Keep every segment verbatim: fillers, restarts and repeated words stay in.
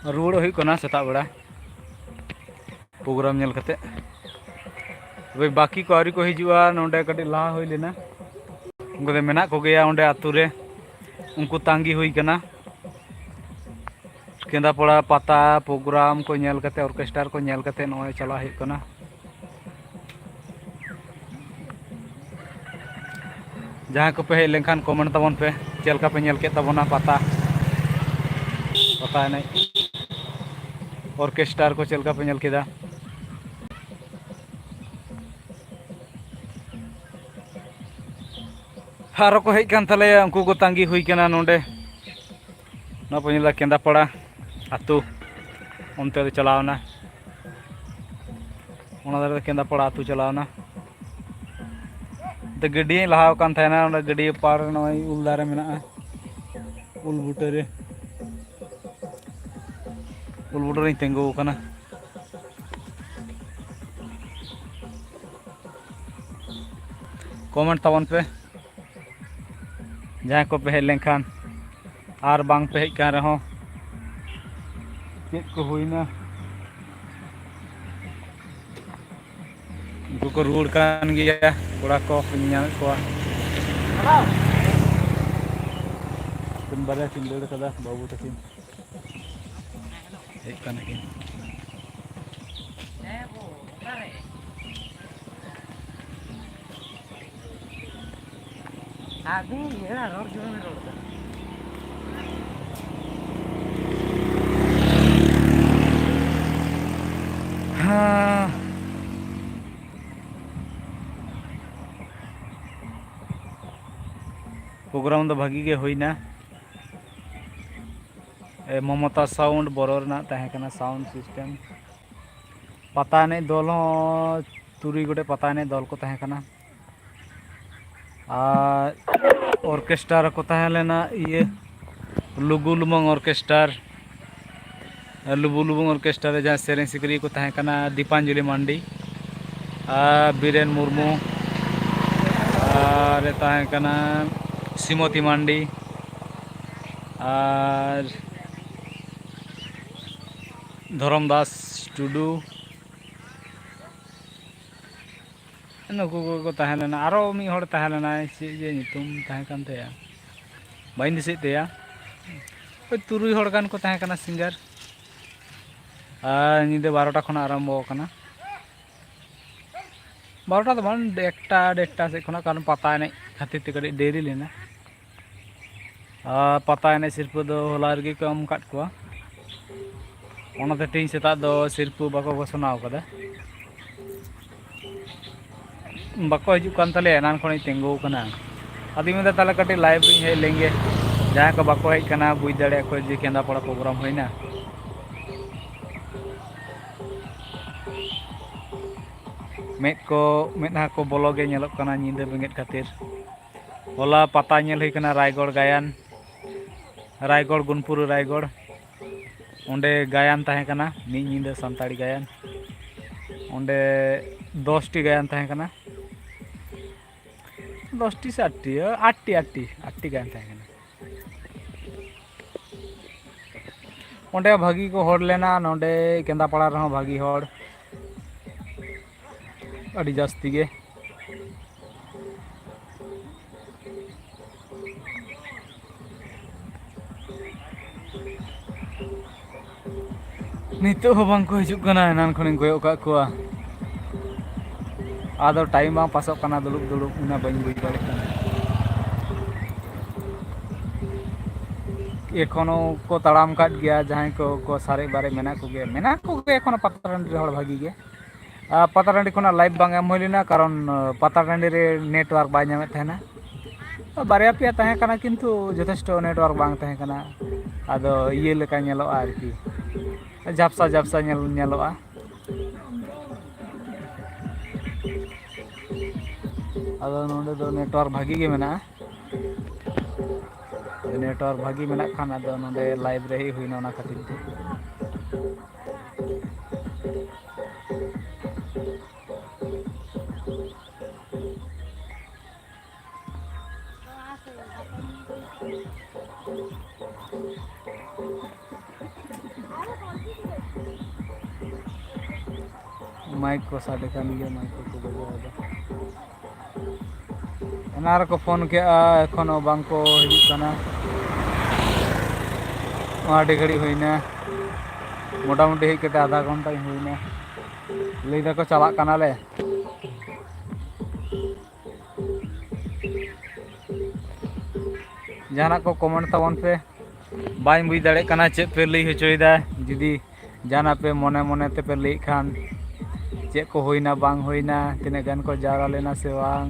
ᱨᱩᱣᱟᱹᱲᱚᱜ ᱦᱩᱭᱩᱜ ᱠᱟᱱᱟ ᱥᱮᱛᱟᱜ ᱵᱮᱲᱟ ᱯᱨᱳᱜᱨᱟᱢ ᱧᱮᱞ ᱠᱟᱛᱮ᱾ ᱛᱚᱵᱮ ᱵᱟᱹᱠᱤ ᱠᱚ ᱟᱹᱣᱨᱤ ᱠᱚ ᱦᱤᱡᱩᱜᱼᱟ, ᱱᱚᱰᱮ ᱠᱟᱹᱴᱤᱡ ᱞᱟᱦᱟ ᱦᱩᱭ ᱞᱮᱱᱟ᱾ ᱩᱱᱠᱩ ᱫᱚ ᱢᱮᱱᱟᱜ ᱠᱚᱜᱮᱭᱟ ᱚᱸᱰᱮ ᱟᱹᱛᱩ ᱨᱮ, ᱩᱱᱠᱩ ᱛᱟᱺᱜᱤ ᱦᱩᱭ ᱠᱟᱱᱟ᱾ ᱠᱮᱸᱫᱟᱯᱟᱲᱟ ᱯᱟᱛᱟ ᱯᱨᱳᱜᱨᱟᱢ ᱠᱚ ᱧᱮᱞ ᱠᱟᱛᱮ, ᱚᱨᱠᱮᱥᱴᱟᱨ ᱠᱚ ᱧᱮᱞ ᱠᱟᱛᱮ ᱱᱚᱜᱼᱚᱭ ᱪᱟᱞᱟᱜ ᱦᱩᱭᱩᱜ ᱠᱟᱱᱟ᱾ ᱡᱟᱦᱟᱸᱭ ᱠᱚᱯᱮ ᱦᱮᱡ ᱞᱮᱱᱠᱷᱟᱱ ᱠᱚᱢᱮᱱᱴ ᱛᱟᱵᱚᱱ ᱯᱮ, ᱪᱮᱫ ᱞᱮᱠᱟ ᱯᱮ ᱧᱮᱞ ᱠᱮᱫ ᱛᱟᱵᱚᱱᱟ ᱯᱟᱛᱟ, ᱯᱟᱛᱟ ᱮᱱᱮᱡ, ᱚᱨᱠᱮᱥᱴᱟᱨ ᱠᱚ ᱪᱮᱫ ᱞᱮᱠᱟ ᱯᱮ ᱧᱮᱞ ᱠᱮᱫᱟ? ᱟᱨᱚ ᱠᱚ ᱦᱮᱡ ᱠᱟᱱ ᱛᱟᱞᱮᱭᱟ, ᱩᱱᱠᱩ ᱠᱚ ᱛᱟᱺᱜᱤ ᱦᱩᱭ ᱠᱟᱱᱟ ᱱᱚᱰᱮ᱾ ᱱᱚᱣᱟ ᱯᱮ ᱧᱮᱞ ᱮᱫᱟ ᱠᱮᱸᱫᱟᱯᱟᱲᱟ ᱟᱹᱛᱩ, ᱚᱱᱛᱮ ᱫᱚ ᱪᱟᱞᱟᱣ ᱮᱱᱟ᱾ ᱚᱱᱟ ᱫᱷᱟᱨᱮ ᱫᱚ ᱠᱮᱸᱫᱟᱯᱟᱲᱟ ᱟᱹᱛᱩ ᱪᱟᱞᱟᱣ ᱮᱱᱟ᱾ ᱚᱱᱛᱮ ᱜᱟᱹᱰᱭᱟᱹᱧ ᱞᱟᱦᱟᱣ ᱠᱟᱱ ᱛᱟᱦᱮᱱᱟ, ᱚᱸᱰᱮ ᱜᱟᱹᱰᱭᱟᱹ ᱯᱟᱲ ᱨᱮ ᱱᱚᱜᱼᱚᱭ ᱩᱞ ᱫᱟᱨᱮ ᱢᱮᱱᱟᱜᱼᱟ, ᱩᱞ ᱵᱩᱴᱟᱹ ᱨᱮ, ᱩᱞ ᱵᱩᱴᱟᱹ ᱨᱮᱧ ᱛᱤᱸᱜᱩ ᱟᱠᱟᱱᱟ᱾ ᱠᱚᱢᱮᱱᱴ ᱛᱟᱵᱚᱱ ᱯᱮ, ᱡᱟᱦᱟᱸᱭ ᱠᱚᱯᱮ ᱦᱮᱡ ᱞᱮᱱᱠᱷᱟᱱ, ᱟᱨ ᱵᱟᱝ ᱯᱮ ᱦᱮᱡ ᱠᱟᱱ ᱨᱮᱦᱚᱸ, ᱪᱮᱫ ᱠᱚ ᱦᱩᱭᱱᱟ? ᱩᱱᱠᱩ ᱠᱚ ᱨᱩᱣᱟᱹᱲ ᱠᱟᱱ ᱜᱮᱭᱟ, ᱠᱚᱲᱟ ᱠᱚ ᱧᱟᱢᱮᱫ ᱠᱚᱣᱟ᱾ ᱩᱱᱠᱤᱱ ᱵᱟᱨᱭᱟ ᱠᱤᱱ ᱫᱟᱹᱲ ᱠᱟᱫᱟ, ᱵᱟᱹᱵᱩ ᱛᱟᱹᱠᱤᱱ᱾ ᱦᱮᱡ ᱠᱟᱱᱟ ᱠᱤᱱ᱾ ᱟᱫᱚ ᱤᱭᱟᱹ ᱨᱚᱲ ᱡᱚᱝ ᱨᱚᱲ ᱫᱟ᱾ ᱦᱮᱸ᱾ ᱯᱨᱳᱜᱨᱟᱢ ᱫᱚ ᱵᱷᱟᱹᱜᱤ ᱜᱮ ᱦᱩᱭᱱᱟ᱾ ᱮ, ᱢᱚᱢᱚᱛᱟ ᱥᱟᱣᱩᱱᱰ ᱵᱚᱨᱚ ᱨᱮᱱᱟᱜ ᱛᱟᱦᱮᱸ ᱠᱟᱱᱟ, ᱥᱟᱣᱩᱱᱰ ᱥᱤᱥᱴᱮᱢ᱾ ᱯᱟᱛᱟ ᱮᱱᱮᱡ ᱫᱚᱞ ᱦᱚᱸ ᱛᱩᱨᱩᱭ ᱜᱚᱴᱮᱡ ᱯᱟᱛᱟ ᱮᱱᱮᱡ ᱫᱚᱞ ᱠᱚ ᱛᱟᱦᱮᱸ ᱠᱟᱱᱟ᱾ ᱟᱨ ᱚᱨᱠᱮᱥᱴᱟᱨ ᱠᱚ ᱛᱟᱦᱮᱸ ᱞᱮᱱᱟ, ᱤᱭᱟᱹ, ᱞᱩᱜᱩ ᱞᱩᱢᱟᱹᱝ ᱚᱨᱠᱮᱥᱴᱟᱨ᱾ ᱞᱩᱵᱩ ᱞᱩᱵᱩᱝ ᱚᱨᱠᱮᱥᱴᱟᱨ ᱨᱮ ᱡᱟᱦᱟᱸᱭ ᱥᱮᱨᱮᱧ ᱥᱤᱠᱟᱹᱨᱤᱭᱟᱹ ᱠᱚ ᱛᱟᱦᱮᱸ ᱠᱟᱱᱟ, ᱫᱤᱯᱟᱧᱡᱚᱞᱤ ᱢᱟᱱᱰᱤ ᱟᱨ ᱵᱤᱨᱮᱱ ᱢᱩᱨᱢᱩ, ᱟᱨ ᱮ ᱛᱟᱦᱮᱸ ᱠᱟᱱᱟ ᱥᱤᱢᱚᱛᱤ ᱢᱟᱱᱰᱤ, ᱟᱨ ᱫᱷᱚᱨᱚᱢ ᱫᱟᱥ ᱴᱩᱰᱩ, ᱱᱩᱠᱩ ᱠᱚᱜᱮ ᱠᱚ ᱛᱟᱦᱮᱸ ᱞᱮᱱᱟ᱾ ᱟᱨᱚ ᱢᱤᱫ ᱦᱚᱲ ᱛᱟᱦᱮᱸ ᱞᱮᱱᱟᱭ, ᱪᱮᱫ ᱡᱮ ᱧᱩᱛᱩᱢ ᱛᱟᱦᱮᱸ ᱠᱟᱱ ᱛᱟᱭᱟ, ᱵᱟᱹᱧ ᱫᱤᱥᱟᱹᱭᱮᱫ ᱛᱟᱭᱟ᱾ ᱳᱭ ᱛᱩᱨᱩᱭ ᱦᱚᱲ ᱜᱟᱱ ᱠᱚ ᱛᱟᱦᱮᱸ ᱠᱟᱱᱟ ᱥᱤᱝᱜᱟᱨ᱾ ᱟᱨ ᱧᱤᱫᱟᱹ ᱵᱟᱨᱚᱴᱟ ᱠᱷᱚᱱᱟᱜ ᱟᱨᱟᱢᱵᱚ ᱟᱠᱟᱱᱟ᱾ ᱵᱟᱨᱚᱴᱟ ᱫᱚ ᱵᱟᱝ, ᱮᱠᱴᱟ ᱰᱮᱲᱴᱟ ᱥᱮᱫ ᱠᱷᱚᱱᱟᱜ, ᱠᱟᱨᱚᱱ ᱯᱟᱛᱟ ᱮᱱᱮᱡ ᱠᱷᱟᱹᱛᱤᱨ ᱛᱮ ᱠᱟᱹᱴᱤᱡ ᱰᱮᱨᱤ ᱞᱮᱱᱟ᱾ ᱟᱨ ᱯᱟᱛᱟ ᱮᱱᱮᱡ ᱥᱤᱨᱯᱟᱹ ᱫᱚ ᱦᱚᱞᱟ ᱨᱮᱜᱮ ᱠᱚ ᱮᱢ ᱟᱠᱟᱫ ᱠᱚᱣᱟ, ᱚᱱᱟᱛᱮ ᱛᱮᱦᱮᱧ ᱥᱮᱛᱟᱜ ᱫᱚ ᱥᱤᱨᱯᱟᱹ ᱵᱟᱠᱚ ᱜᱷᱳᱥᱚᱱᱟ ᱟᱠᱟᱫᱟ᱾ ᱵᱟᱠᱚ ᱦᱤᱡᱩᱜ ᱠᱟᱱ ᱛᱟᱞᱮᱭᱟ, ᱮᱱᱟᱱ ᱠᱷᱚᱱᱤᱧ ᱛᱤᱸᱜᱩ ᱟᱠᱟᱱᱟ᱾ ᱟᱫᱚᱧ ᱢᱮᱱᱫᱟ, ᱛᱟᱦᱚᱞᱮ ᱠᱟᱹᱴᱤᱡ ᱞᱟᱭᱤᱵᱷ ᱨᱤᱧ ᱦᱮᱡ ᱞᱮᱱᱜᱮ᱾ ᱡᱟᱦᱟᱸᱭ ᱠᱚ ᱵᱟᱠᱚ ᱦᱮᱡ ᱠᱟᱱᱟ, ᱵᱩᱡᱽ ᱫᱟᱲᱮᱭᱟᱜ ᱠᱚ ᱡᱮ ᱠᱮᱸᱫᱟᱯᱟᱲᱟ ᱯᱨᱳᱜᱨᱟᱢ ᱦᱩᱭᱱᱟ᱾ ᱢᱮᱫ ᱠᱚ, ᱢᱮᱫᱦᱟ ᱠᱚ ᱵᱚᱞᱚ ᱜᱮ ᱧᱮᱞᱚᱜ ᱠᱟᱱᱟ ᱧᱤᱫᱟᱹ ᱵᱮᱸᱜᱮᱫ ᱠᱷᱟᱹᱛᱤᱨ᱾ ᱦᱚᱞᱟ ᱯᱟᱛᱟ ᱧᱮᱞ ᱦᱩᱭ ᱠᱟᱱᱟ ᱨᱟᱭᱜᱚᱲ ᱜᱟᱭᱟᱱ, ᱨᱟᱭᱜᱚᱲ, ᱜᱩᱱᱯᱩᱨ ᱨᱟᱭᱜᱚᱲ᱾ ᱚᱸᱰᱮ ᱜᱟᱭᱟᱱ ᱛᱟᱦᱮᱸ ᱠᱟᱱᱟ, ᱢᱤᱫ ᱧᱤᱫᱟᱹ ᱥᱟᱱᱛᱟᱲᱤ ᱜᱟᱭᱟᱱ᱾ ᱚᱸᱰᱮ ᱫᱚᱥᱴᱤ ᱜᱟᱭᱟᱱ ᱛᱟᱦᱮᱸ ᱠᱟᱱᱟ, ᱫᱚᱥᱴᱤ ᱥᱮ ᱟᱴᱴᱤ, ᱟᱴᱴᱤ, ᱟᱴᱴᱤ, ᱟᱴᱴᱤ ᱜᱟᱭᱟᱱ ᱛᱟᱦᱮᱸ ᱠᱟᱱᱟ᱾ ᱚᱸᱰᱮ ᱵᱷᱟᱹᱜᱤ ᱠᱚ ᱦᱚᱲ ᱞᱮᱱᱟ, ᱱᱚᱸᱰᱮ ᱠᱮᱸᱫᱟᱯᱟᱲᱟ ᱨᱮᱦᱚᱸ ᱵᱷᱟᱹᱜᱤ ᱦᱚᱲ, ᱟᱹᱰᱤ ᱡᱟᱹᱥᱛᱤ ᱜᱮ᱾ ᱱᱤᱛᱚᱜ ᱦᱚᱸ ᱵᱟᱝ ᱠᱚ ᱦᱤᱡᱩᱜ ᱠᱟᱱᱟ, ᱮᱱᱟᱱ ᱠᱷᱚᱱᱤᱧ ᱠᱚᱭᱚᱜ ᱠᱟᱜ ᱠᱚᱣᱟ᱾ ᱟᱫᱚ ᱴᱟᱭᱤᱢ ᱵᱟᱝ ᱯᱟᱥᱚᱜ ᱠᱟᱱᱟ, ᱫᱩᱲᱩᱵ ᱫᱩᱲᱩᱵ, ᱚᱱᱟ ᱵᱟᱹᱧ ᱵᱩᱡᱽ ᱫᱟᱲᱮᱭᱟᱜ ᱠᱟᱱᱟ᱾ ᱮᱠᱷᱚᱱᱳ ᱠᱚ ᱛᱟᱲᱟᱢ ᱠᱟᱫ ᱜᱮᱭᱟ, ᱡᱟᱦᱟᱸᱭ ᱠᱚ, ᱠᱚ ᱥᱟᱨᱮᱡ ᱵᱟᱨᱮᱡ ᱢᱮᱱᱟᱜ ᱠᱚᱜᱮᱭᱟ, ᱢᱮᱱᱟᱜ ᱠᱚᱜᱮᱭᱟ ᱮᱠᱷᱚᱱᱳ ᱯᱟᱛᱟ ᱴᱟᱺᱰᱤ ᱨᱮ ᱦᱚᱲ ᱵᱷᱟᱹᱜᱤ ᱜᱮ᱾ ᱟᱨ ᱯᱟᱛᱟ ᱴᱟᱺᱰᱤ ᱠᱷᱚᱱᱟᱜ ᱞᱟᱭᱤᱵᱷ ᱵᱟᱝ ᱮᱢ ᱦᱩᱭ ᱞᱮᱱᱟ, ᱠᱟᱨᱚᱱ, ᱟᱸ, ᱯᱟᱛᱟ ᱴᱟᱺᱰᱤ ᱨᱮ ᱱᱮᱴᱣᱟᱨᱠ ᱵᱟᱭ ᱧᱟᱢᱮᱫ ᱛᱟᱦᱮᱱᱟ᱾ ᱵᱟᱨᱭᱟ ᱯᱮᱭᱟ ᱛᱟᱦᱮᱸ ᱠᱟᱱᱟ, ᱠᱤᱱᱛᱩ ᱡᱚᱛᱷᱮᱥᱴᱚ ᱱᱮᱴᱣᱟᱨᱠ ᱵᱟᱝ ᱛᱟᱦᱮᱸ ᱠᱟᱱᱟ᱾ ᱟᱫᱚ ᱤᱭᱟᱹ ᱞᱮᱠᱟ ᱧᱮᱞᱚᱜᱼᱟ ᱟᱨᱠᱤ, ᱡᱷᱟᱯᱥᱟ ᱡᱷᱟᱯᱥᱟ ᱧᱮᱞ, ᱧᱮᱞᱚᱜᱼᱟ᱾ ᱟᱫᱚ ᱱᱚᱰᱮ ᱫᱚ ᱱᱮᱴᱣᱟᱨᱠ ᱵᱷᱟᱹᱜᱤ ᱜᱮ ᱢᱮᱱᱟᱜᱼᱟ᱾ ᱱᱮᱴᱣᱟᱨᱠ ᱵᱷᱟᱹᱜᱤ ᱢᱮᱱᱟᱜ ᱠᱷᱟᱱ ᱟᱫᱚ ᱱᱚᱰᱮ ᱞᱟᱭᱤᱵᱷ ᱨᱮ ᱦᱮᱡ ᱦᱩᱭᱱᱟ, ᱚᱱᱟ ᱠᱷᱟᱹᱛᱤᱨ ᱛᱮ᱾ ᱢᱟᱭᱤᱠ ᱠᱚ ᱥᱟᱰᱮ ᱠᱟᱱ ᱜᱮᱭᱟ, ᱢᱟᱭᱤᱠ ᱠᱚᱠᱚ ᱵᱟᱡᱟᱣ ᱮᱫᱟ᱾ ᱮᱱᱟᱝ ᱨᱮᱠᱚ ᱯᱷᱳᱱ ᱠᱮᱜᱼᱟ, ᱮᱠᱷᱚᱱᱳ ᱵᱟᱝ ᱠᱚ ᱦᱤᱡᱩᱜ ᱠᱟᱱᱟ᱾ ᱟᱹᱰᱤ ᱜᱷᱟᱹᱲᱤᱡ ᱦᱩᱭᱱᱟ, ᱢᱚᱴᱟᱢᱩᱴᱤ ᱦᱮᱡ ᱠᱟᱛᱮ ᱟᱫᱷᱟ ᱜᱷᱚᱱᱴᱟ ᱦᱩᱭᱱᱟ᱾ ᱞᱟᱹᱭ ᱫᱟᱠᱚ ᱪᱟᱞᱟᱜ ᱠᱟᱱᱟᱞᱮ᱾ ᱡᱟᱦᱟᱱᱟᱜ ᱠᱚ ᱠᱚᱢᱮᱱᱴ ᱛᱟᱵᱚᱱ ᱯᱮ᱾ ᱵᱟᱹᱧ ᱵᱩᱡᱽ ᱫᱟᱲᱮᱭᱟᱜ ᱠᱟᱱᱟ ᱪᱮᱫ ᱯᱮ ᱞᱟᱹᱭ ᱦᱚᱪᱚᱭᱮᱫᱟ᱾ ᱡᱩᱫᱤ ᱡᱟᱦᱟᱱᱟᱜ ᱯᱮ ᱢᱚᱱᱮ ᱢᱚᱱᱮ ᱛᱮᱯᱮ ᱞᱟᱹᱭᱮᱫ ᱠᱷᱟᱱ, ᱪᱮᱫ ᱠᱚ ᱦᱩᱭᱱᱟ ᱵᱟᱝ ᱦᱩᱭᱱᱟ, ᱛᱤᱱᱟᱹᱜ ᱜᱟᱱ ᱠᱚ ᱡᱟᱣᱨᱟ ᱞᱮᱱᱟ ᱥᱮ ᱵᱟᱝ,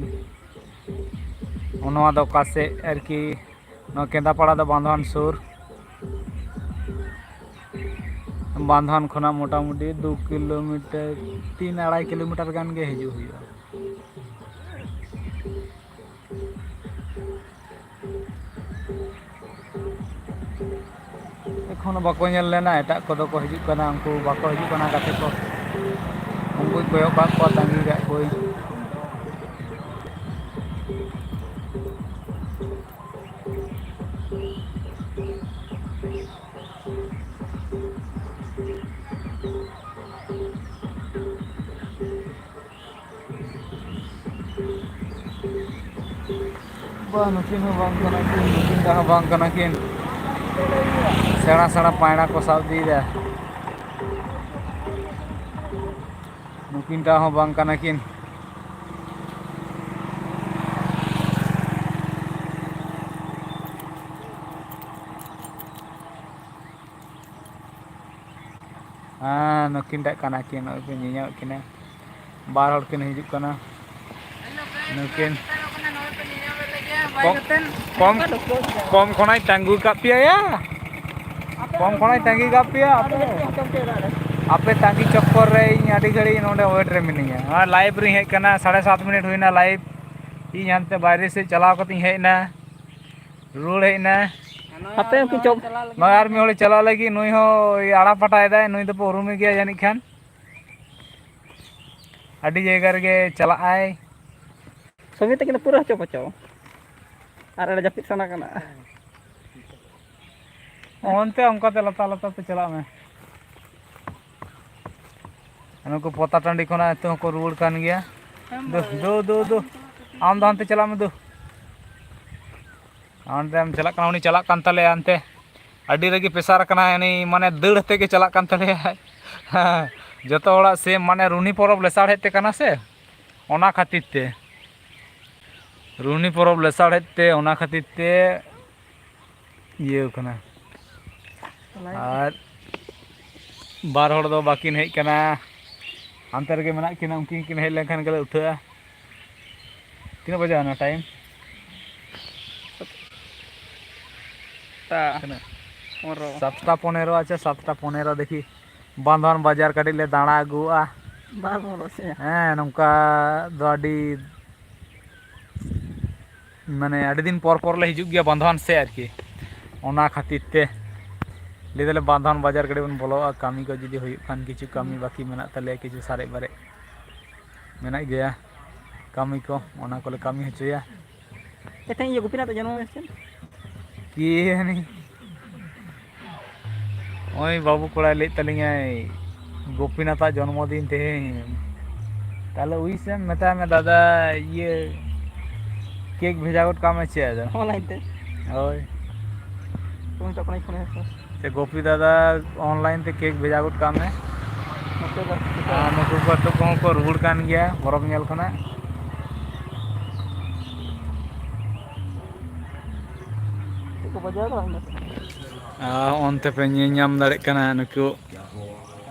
ᱱᱚᱣᱟ ᱫᱚ ᱚᱠᱟ ᱥᱮᱫ ᱟᱨᱠᱤ, ᱱᱚᱣᱟ ᱠᱮᱸᱫᱟᱯᱟᱲᱟ ᱫᱚ ᱵᱟᱸᱫᱷᱣᱟᱱ ᱥᱩᱨ᱾ ᱵᱟᱸᱫᱷᱣᱟᱱ ᱠᱷᱚᱱᱟᱜ ᱢᱚᱴᱟᱢᱩᱴᱤ ᱫᱩ ᱠᱤᱞᱳᱢᱤᱴᱟᱨ, ᱛᱤᱱ ᱟᱲᱟᱭ ᱠᱤᱞᱳᱢᱤᱴᱟᱨ ᱜᱟᱱ ᱜᱮ ᱦᱤᱡᱩᱜ ᱦᱩᱭᱩᱜᱼᱟ᱾ ᱮᱠᱷᱚᱱᱳ ᱵᱟᱠᱚ ᱧᱮᱞ ᱞᱮᱱᱟ, ᱮᱴᱟᱜ ᱠᱚᱫᱚ ᱠᱚ ᱦᱤᱡᱩᱜ ᱠᱟᱱᱟ, ᱩᱱᱠᱩ ᱵᱟᱠᱚ ᱦᱤᱡᱩᱜ ᱠᱟᱱᱟ ᱜᱟᱛᱮ ᱠᱚ, ᱩᱱᱠᱩᱧ ᱠᱚᱭᱚᱜ ᱠᱟᱜ ᱠᱚᱣᱟ, ᱛᱟᱺᱜᱤ ᱠᱟᱜ ᱠᱚᱣᱟᱧ᱾ ᱵᱟᱝ, ᱱᱩᱠᱤᱱ ᱦᱚᱸ ᱵᱟᱝ ᱠᱟᱱᱟ ᱠᱤᱱ, ᱱᱩᱠᱤᱱ ᱦᱚᱸ ᱵᱟᱝ ᱠᱟᱱᱟ ᱠᱤᱱ᱾ ᱥᱮᱬᱟ ᱥᱮᱬᱟ ᱯᱟᱭᱲᱟ ᱠᱚ ᱥᱟᱵ ᱤᱫᱤᱭᱮᱫᱟ᱾ ᱱᱩᱠᱤᱱ ᱴᱟᱜ ᱦᱚᱸ ᱵᱟᱝ ᱠᱟᱱᱟ ᱠᱤᱱ᱾ ᱦᱮᱸ, ᱱᱩᱠᱤᱱ ᱴᱟᱜ ᱠᱟᱱᱟ ᱠᱤᱱ, ᱱᱚᱜᱼᱚᱭ ᱯᱮ ᱧᱮᱧᱟᱢᱮᱫ ᱠᱤᱱᱟ, ᱵᱟᱨ ᱦᱚᱲ ᱠᱤᱱ ᱦᱤᱡᱩᱜ ᱠᱟᱱᱟ᱾ ᱱᱩᱠᱤᱱ ᱠᱚᱢ, ᱠᱚᱢ ᱠᱷᱚᱱᱟᱜ ᱤᱧ ᱛᱟᱺᱜᱤ ᱠᱟᱜ ᱯᱮᱭᱟ ᱭᱟ, ᱠᱚᱢ ᱠᱷᱚᱱᱟᱜ ᱤᱧ ᱛᱟᱺᱜᱤ ᱠᱟᱜ ᱯᱮᱭᱟ ᱟᱯᱮ᱾ ᱟᱯᱮ ᱛᱟᱺᱜᱤ ᱪᱚᱠᱠᱚᱨ ᱨᱮ ᱤᱧ ᱟᱹᱰᱤ ᱜᱷᱟᱹᱲᱤᱡ ᱱᱚᱰᱮ ᱣᱮᱴ ᱨᱮ ᱢᱤᱱᱟᱹᱧᱟ᱾ ᱱᱚᱣᱟ ᱞᱟᱭᱤᱵᱷ ᱨᱤᱧ ᱦᱮᱡ ᱠᱟᱱᱟ, ᱥᱟᱲᱮ ᱥᱟᱛ ᱢᱤᱱᱤᱴ ᱦᱩᱭᱱᱟ ᱞᱟᱭᱤᱵᱷ᱾ ᱤᱧ ᱦᱟᱱᱛᱮ ᱵᱟᱭᱨᱮ ᱥᱮᱫ ᱪᱟᱞᱟᱣ ᱠᱟᱛᱮᱧ ᱦᱮᱡ ᱮᱱᱟ, ᱨᱩᱣᱟᱹᱲ ᱦᱮᱡ ᱮᱱᱟ᱾ ᱦᱟᱯᱮ ᱩᱱᱠᱤᱱ ᱪᱚᱯ- ᱱᱚᱜᱼᱚᱭ ᱟᱨ ᱢᱤᱫ ᱦᱚᱲᱮ ᱪᱟᱞᱟᱜ ᱞᱟᱹᱜᱤᱫ, ᱱᱩᱭ ᱦᱚᱸ ᱳᱭ ᱟᱲᱟ ᱯᱟᱴᱟᱭᱮᱫᱟᱭ, ᱱᱩᱭ ᱫᱚᱯᱮ ᱩᱨᱩᱢᱮ ᱜᱮᱭᱟ ᱡᱟᱹᱱᱤᱡ ᱠᱷᱟᱱ᱾ ᱟᱹᱰᱤ ᱡᱟᱭᱜᱟ ᱨᱮᱜᱮ ᱪᱟᱞᱟᱜ ᱟᱭ᱾ ᱥᱚᱢᱤᱛ ᱛᱟᱹᱠᱤᱱ ᱫᱚ ᱯᱩᱨᱟᱹ ᱦᱚᱪᱚ ᱯᱚᱪᱚ᱾ ᱟᱨ ᱮᱲᱮ ᱡᱟᱹᱯᱤᱫ ᱥᱟᱱᱟ ᱠᱟᱱᱟ᱾ ᱚᱱᱛᱮ ᱚᱱᱠᱟᱛᱮ ᱞᱟᱛᱟᱨ ᱞᱟᱛᱟᱨ ᱛᱮ ᱪᱟᱞᱟᱜ ᱢᱮ᱾ ᱱᱩᱠᱩ ᱯᱚᱛᱟ ᱴᱟᱺᱰᱤ ᱠᱷᱚᱱᱟᱜ ᱱᱤᱛᱚᱜ ᱦᱚᱸᱠᱚ ᱨᱩᱣᱟᱹᱲ ᱠᱟᱱ ᱜᱮᱭᱟ᱾ ᱫᱩ, ᱫᱩ, ᱫᱩ, ᱫᱩ᱾ ᱟᱢ ᱫᱚ ᱦᱟᱱᱛᱮ ᱪᱟᱞᱟᱜ ᱢᱮ, ᱫᱩ᱾ ᱚᱸᱰᱮᱢ ᱪᱟᱞᱟᱜ ᱠᱟᱱᱟ, ᱩᱱᱤ ᱪᱟᱞᱟᱜ ᱠᱟᱱ ᱛᱟᱞᱮᱭᱟ ᱦᱟᱱᱛᱮ᱾ ᱟᱹᱰᱤ ᱨᱟᱹᱜᱤ ᱯᱮᱥᱟᱨ ᱠᱟᱱᱟᱭ ᱩᱱᱤ, ᱢᱟᱱᱮ ᱫᱟᱹᱲ ᱟᱛᱮ ᱜᱮ ᱪᱟᱞᱟᱜ ᱠᱟᱱ ᱛᱟᱞᱮᱭᱟᱭ᱾ ᱡᱚᱛᱚ ᱦᱚᱲᱟᱜ ᱥᱮ, ᱢᱟᱱᱮ ᱨᱩᱱᱦᱤ ᱯᱚᱨᱚᱵᱽ ᱞᱮᱥᱟᱲᱦᱮᱫ ᱛᱮ ᱠᱟᱱᱟ ᱥᱮ, ᱚᱱᱟ ᱠᱷᱟᱹᱛᱤᱨ ᱛᱮ᱾ ᱨᱩᱱᱦᱤ ᱯᱚᱨᱚᱵᱽ ᱞᱮᱥᱟᱲᱦᱮᱫ ᱛᱮ, ᱚᱱᱟ ᱠᱷᱟᱹᱛᱤᱨ ᱛᱮ ᱤᱭᱟᱹ ᱠᱟᱱᱟ᱾ ᱟᱨ ᱵᱟᱨ ᱦᱚᱲ ᱫᱚ ᱵᱟᱹᱠᱤᱱ ᱦᱮᱡ ᱠᱟᱱᱟ, ᱦᱟᱱᱛᱮ ᱨᱮᱜᱮ ᱢᱮᱱᱟᱜ ᱠᱤᱱᱟ᱾ ᱩᱱᱠᱤᱱ ᱠᱤᱱ ᱦᱮᱡ ᱞᱮᱱᱠᱷᱟᱱ ᱜᱮᱞᱮ ᱩᱴᱷᱟᱹᱜᱼᱟ᱾ ᱛᱤᱱᱟᱹᱜ ᱵᱟᱡᱟᱣ ᱮᱱᱟ ᱴᱟᱭᱤᱢ? ᱥᱟᱛᱴᱟ ᱛᱤᱱᱟᱹᱜ? ᱯᱚᱱᱨᱚ᱾ ᱥᱟᱛᱴᱟ ᱯᱚᱱᱮᱨᱚ᱾ ᱟᱪᱪᱷᱟ, ᱥᱟᱛᱴᱟ ᱯᱚᱱᱮᱨᱚ ᱫᱮᱠᱷᱤ ᱵᱟᱸᱫᱷᱣᱟᱱ ᱵᱟᱡᱟᱨ ᱠᱟᱹᱴᱤᱡ ᱞᱮ ᱫᱟᱬᱟ ᱟᱹᱜᱩᱣᱟᱜᱼᱟ᱾ ᱵᱟᱨ ᱯᱚᱱᱨᱚ ᱥᱮ? ᱦᱮᱸ, ᱱᱚᱝᱠᱟ ᱫᱚ ᱟᱹᱰᱤ ᱢᱟᱱᱮ ᱟᱹᱰᱤ ᱫᱤᱱ ᱯᱚᱨ ᱯᱚᱨ ᱞᱮ ᱦᱤᱡᱩᱜ ᱜᱮᱭᱟ ᱵᱟᱸᱫᱷᱣᱟᱱ ᱥᱮᱫ ᱟᱨᱠᱤ᱾ ᱚᱱᱟ ᱠᱷᱟᱹᱛᱤᱨ ᱛᱮ ᱞᱟᱹᱭ ᱫᱟᱞᱮ ᱵᱟᱸᱫᱷᱣᱟᱱ ᱵᱟᱡᱟᱨ ᱠᱟᱹᱴᱤᱡ ᱵᱚᱱ ᱵᱚᱞᱚᱜᱼᱟ, ᱠᱟᱹᱢᱤ ᱠᱚ ᱡᱩᱫᱤ ᱦᱩᱭᱩᱜ ᱠᱷᱟᱱ᱾ ᱠᱤᱪᱷᱩ ᱠᱟᱹᱢᱤ ᱵᱟᱹᱠᱤ ᱢᱮᱱᱟᱜ ᱛᱟᱞᱮᱭᱟ, ᱠᱤᱪᱷᱩ ᱥᱟᱨᱮᱡ ᱵᱟᱨᱮᱡ ᱢᱮᱱᱟᱜ ᱜᱮᱭᱟ ᱠᱟᱹᱢᱤ ᱠᱚ, ᱚᱱᱟ ᱠᱚᱞᱮ ᱠᱟᱹᱢᱤ ᱦᱚᱪᱚᱭᱟ᱾ ᱮ, ᱛᱮᱦᱮᱧ ᱤᱭᱟᱹ ᱜᱳᱯᱤᱱᱟᱛᱷ ᱡᱚᱱᱢᱚ ᱫᱤᱱ ᱥᱮ ᱪᱮᱫ? ᱠᱤ ᱡᱟᱹᱱᱤ᱾ ᱱᱚᱜᱼᱚᱭ ᱵᱟᱹᱵᱩ ᱠᱚᱲᱟᱭ ᱞᱟᱹᱭᱮᱫ ᱛᱟᱹᱞᱤᱧᱟᱭ ᱜᱳᱯᱤᱱᱟᱛᱷᱟᱜ ᱡᱚᱱᱢᱚ ᱫᱤᱱ ᱛᱮᱦᱮᱧ᱾ ᱛᱟᱦᱞᱮ ᱩᱭᱤᱥ ᱮᱢ ᱢᱮᱛᱟᱭ ᱢᱮ ᱫᱟᱫᱟ, ᱤᱭᱟᱹ ᱠᱮᱠ ᱵᱷᱮᱡᱟ ᱜᱚᱫ ᱠᱟᱜ ᱢᱮ ᱪᱮᱫ ᱟᱫᱚ᱾ ᱚᱱᱞᱟᱭᱤᱱ ᱛᱮ᱾ ᱦᱳᱭ᱾ ᱛᱚ ᱱᱤᱛᱚᱜ ᱠᱷᱚᱱᱤᱧ ᱯᱷᱳᱱ ᱟᱭᱟ ᱥᱮ᱾ ᱥᱮ ᱜᱳᱯᱤ ᱫᱟᱫᱟ ᱚᱱᱞᱟᱭᱤᱱ ᱛᱮ ᱠᱮᱠ ᱵᱷᱮᱡᱟ ᱜᱚᱫ ᱠᱟᱜ ᱢᱮ᱾ ᱱᱚᱛᱮ ᱫᱚ ᱟᱨ ᱱᱩᱠᱩ ᱠᱚ ᱠᱚᱦᱚᱸ ᱠᱚ ᱨᱩᱣᱟᱹᱲ ᱠᱟᱱ ᱜᱮᱭᱟ ᱯᱚᱨᱚᱵᱽ ᱧᱮᱞ ᱠᱷᱚᱱᱟᱜ᱾ ᱪᱮᱫ ᱠᱚ ᱵᱟᱡᱟᱣ ᱠᱟᱱᱟ ᱚᱸᱰᱮ? ᱟᱨ ᱚᱱᱛᱮ ᱯᱮ ᱧᱮᱞ ᱧᱟᱢ ᱫᱟᱲᱮᱭᱟᱜ ᱠᱟᱱᱟ ᱱᱩᱠᱩ,